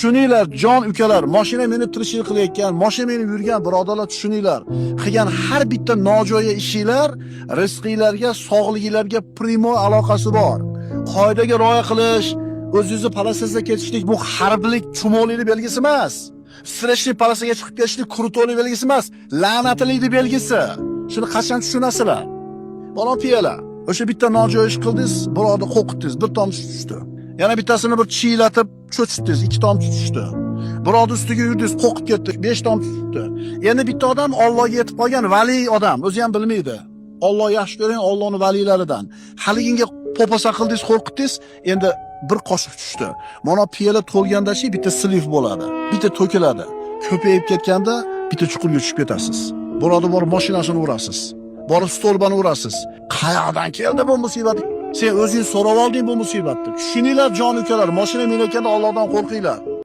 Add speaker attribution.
Speaker 1: Tushuninglar, jon ukalar, mashina minib tirikchilik qilayotgan, mashina minib yurgan birodarlar, tushuninglar. Qilgan har bitta nojo'ya ishinglar rizqinglarga, sog'liginglarga prямой aloqasi bor. Qoidaga rioya qilish, o'zingizni полоса sida ketishlik bu harblik chumolilik belgisi emas. Встречный полоса ga chiqib ketishlik крутой lik belgisi emas, la'natlikning belgisi. Shuni qachon tushunasizlar? Bola piyola. O'sha bitta nojo'ya ish qildingiz, birovni qo'rqitdingiz, bir tomchi tushdi. Yana bittasini bir chiylatib cho'chitdingiz, ikki tomchi tushdi. Birovni ustiga yurdingiz, qo'rqib ketdi, besh tomchi tushdi. Endi bitta odam Allohga yetib qolgan vali odam, o'zi ham bilmaydi. Alloh yaxshi ko'ring, Allohning valiylaridan. Haliginga po'pisa qildingiz, qo'rqitdingiz, endi bir qoshiq tushdi. Mana piyola to'lgandachi bitta слив bo'ladi, bitta to'kiladi. Ko'payib ketganda bitta chuqurga tushib ketasiz. Birovni borib mashinasini urasiz. Borib столба ni urasiz. Qayoqdan keldi bu musibat? Sen o'zing so'rab olding bu musibatni. Tushuninglar, jon ukalar, mashina minayotganda Allohdan qo'rqinglar.